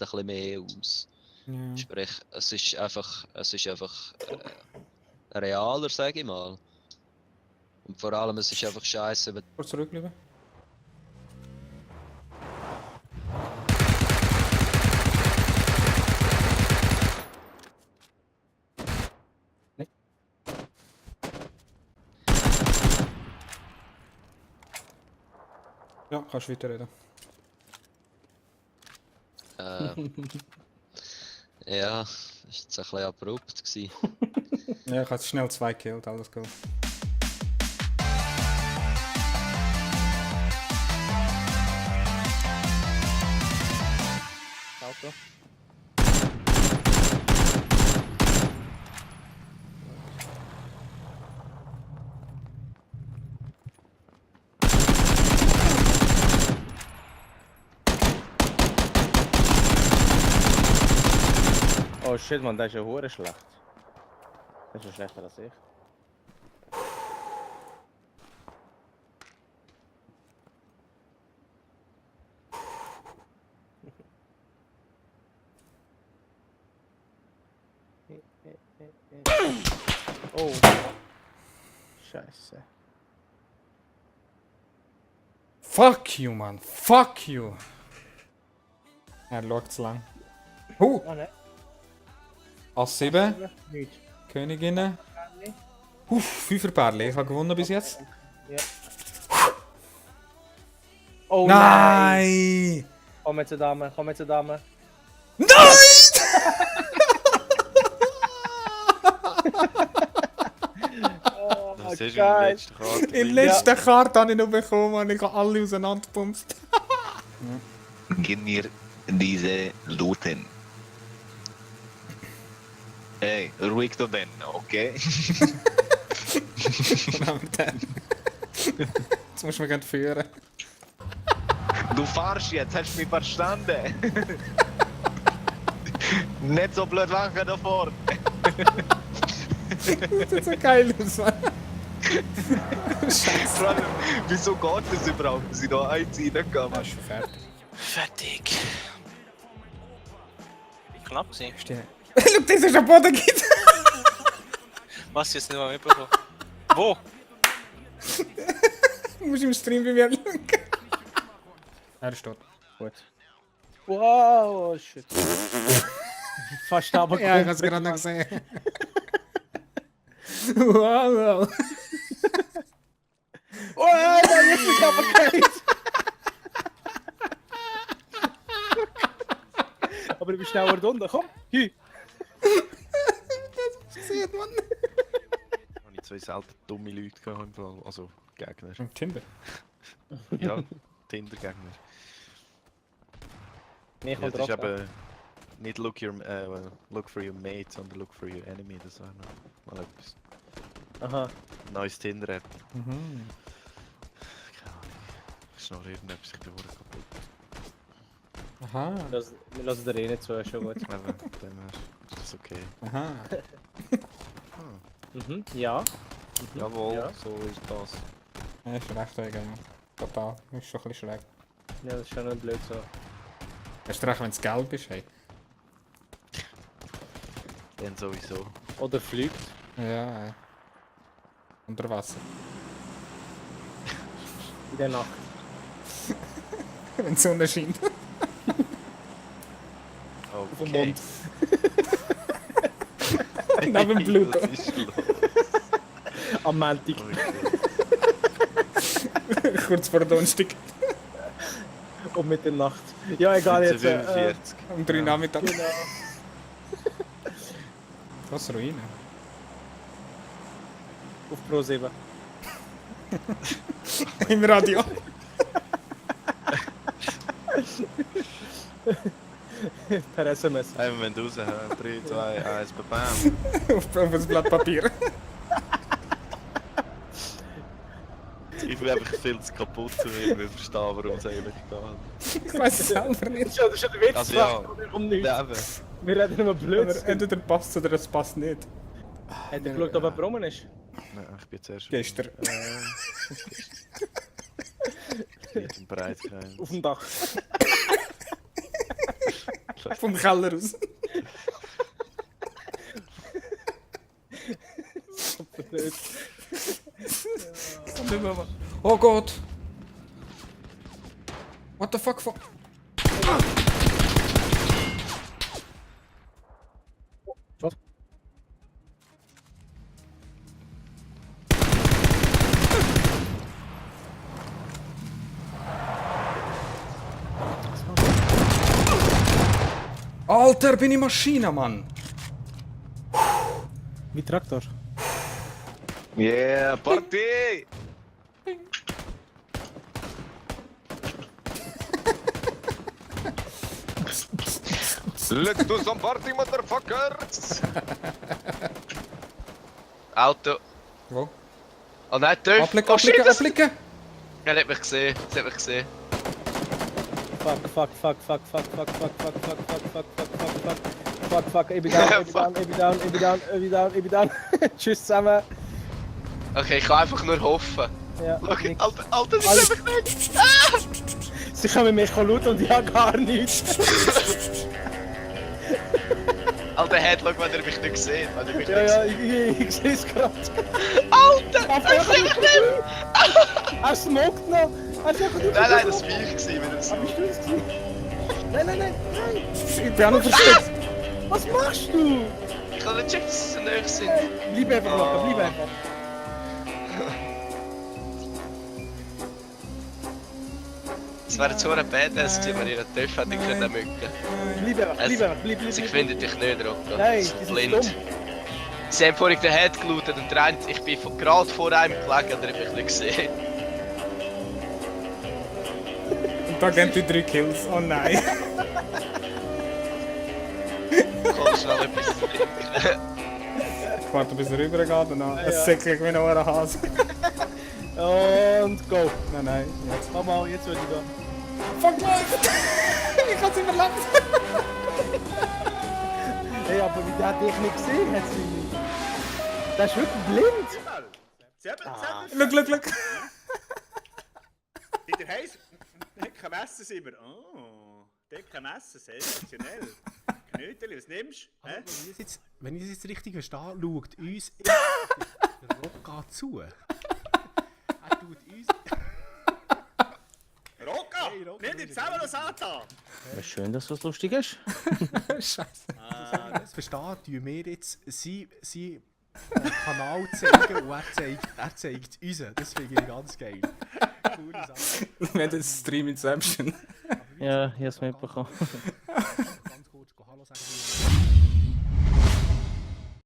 bisschen mehr aus. Ja. Sprich, es ist einfach realer, sage ich mal. Und vor allem, es ist einfach scheiße. Kurz zurückbleiben. Ja, kannst weiterreden. Ja, das war jetzt ein bisschen abrupt gewesen. Ja, ich habe schnell 2 gekillt, alles gut. Auto. Oh shit man, der ist ja hure schlecht. Das ist ja schlechter als ich. Oh. Scheiße. Fuck you, man. Fuck you. Er schaut zu lang. Oh ne. A7, Nicht. Königinnen. 5er Pärchen. Ich habe gewonnen bis jetzt. Ja. Oh nein! Nein! Komm jetzt, Dame, komm jetzt, Dame. Nein! Oh, Das ist geil. im letzten Karte. In der letzten Karte habe ich noch bekommen und ich habe alle auseinandergepumpt. Gib mir diese Looten. Ey, ruhig da denn, okay? Jetzt musst du mich führen. Du fahrst jetzt, hast du mich verstanden? Nicht so blöd lachen da vorne. Das sieht so geil aus, Mann. Scheiße. Vor allem, wieso geht das überhaupt, dass ich da eins reingegangen Ah, ist schon fertig. Fertig. Knapp gewesen. Stehen. Schau, das ist ein Boden gibt. Was jetzt nicht mal mitbekommen? Wo? Du musst im Stream bei mir schauen. Er ist tot. Gut. Wow, oh shit. Fast aber Ja, ich habe es gerade noch gesehen. Wow, wow. Oh, Alter, jetzt ist aber geil. Aber du bist schneller drunter, komm. Hü. Sieht man. Habe ich 2 selten dumme Leute gehabt im Fall. Also Gegner. Im Tinder. Ja, Tinder-Gegner. Nee, Ja, kommt das ist drauf. eben nicht look for your mate, sondern look for your enemy. Das wäre noch mal etwas. Aha. Neues Tinder-App. Mhm. Keine Ahnung. Ich schnurre irgendetwas, ich bin verdammt kaputt. Aha. Wir lassen dir eh nicht zu, ist schon gut. Eben, dem her ist das okay. Aha. Mhm, ja. Jawohl, Ja. so ist das. Ja, ist recht wegen. Total. Ist schon ein bisschen schräg. Ja, das ist schon nicht blöd so. Erst recht, wenn es gelb ist, hey. Dann sowieso. Oder fliegt. Ja, unter Wasser. In der Nacht. Wenn die Sonne scheint. Auf dem Okay. Mond. Neben Pluto. Was ist los? Am Montag. Okay. Kurz vor Donnerstag. Und mit der Nacht. Ja, egal jetzt. 45. Um 3 Nachmittag. Genau. Was Ruine? Auf Pro 7. Im Radio. Per SMS. Hey, wir müssen raushauen. 3, 2, 1, bam. auf das Blatt Papier. Ich bin einfach viel zu kaputt, um irgendwie zu verstehen, warum es eigentlich geht. Ich weiß es selber nicht. Das ist schon der Witz. Also ja. Um nichts. Ja, eben. Wir reden immer blöd. Aber entweder passt es oder es passt nicht. Hat er geschaut, ob er Brummen ist? Nein, ich bin zuerst. Gestern. Nicht im Breit gegangen. Auf dem Dach. Vom Keller raus. Nicht mehr, Mann. Oh Gott! What the fuck? Was? Alter, bin ich Maschine, Mann! Wie Traktor. Yeah, Party! Let's do some party, motherfuckers! Auto. Wo? Oh nein, Töff! Abblicken, Oh shit, abblicken, das... abblicken! Er hat mich gesehen, sie hat mich gesehen. Fuck, fuck, fuck, fuck, fuck, fuck, fuck, fuck, fuck, fuck, fuck, fuck, fuck, fuck, fuck, fuck, ich bin down, ich bin down, ich bin down, ich bin down, ich bin down, ich bin down. Tschüss zusammen. Okay, ich kann einfach nur hoffen. Ja, Okay, nix. Alter, das Alles- ist einfach nicht. Sie können mich schauen und ich habe gar nichts. Alter, Headlock, wenn er mich nicht sieht. Wenn er mich Ja, nicht ja, sieht. ich sehe es gerade. Alter! Er smoked noch. Er ist einfach Nein, nein, das war ich gewesen, wenn er das... Aber bist du das gewesen? Nein, nein, nein, nein. Ich bin auch noch versteckt! Was machst du? Ich habe nicht gecheckt, dass sie so nahe sind. Bleib einfach locker, bleib einfach. Es wäre so ein Badass gewesen, wenn ihr einen Töff hätte können mücken. Bleib einfach, bleib einfach, bleib. Sie finden dich nicht, Rocco. Nein, Sie die sind sind blind. dumm. Sie haben vorhin den Head gelootet und der eine, ich bin gerade vor einem gelegen und er hat mich nicht gesehen. Und da geben die 3 Kills. Oh nein! Komm schnell etwas zu trinken. Ich warte bis er rübergeht und dann Ja. ein Säckchen wie ein Hase. Und go. Nein, nein, jetzt. Mama, jetzt will ich gehen. Fuck nein! Ich hab's überlebt! Hey, aber wie der hat dich nicht gesehen, hat sie nicht. Der ist wirklich blind. Look! Dieter Heiss, dicke Messer sind wir. Oh, dicke Messer, sensationell. Knöteli, was nimmst du? Hä? Wenn ich es jetzt richtig verstehe, schaut uns der Rocca zu. Er tut uns... Rocca! Hey, Rocca, Nimm dir zusammen das angetan! Ja, schön, dass das lustig ist. Scheiße. Das versteht, tun wir jetzt seinen Kanal zeigen und er zeigt unseren. Das finde ich ganz geil. Coole Sache. Wir haben jetzt Stream Inception. Ja, ich hab's mitbekommen. Ganz kurz Hallo sagen.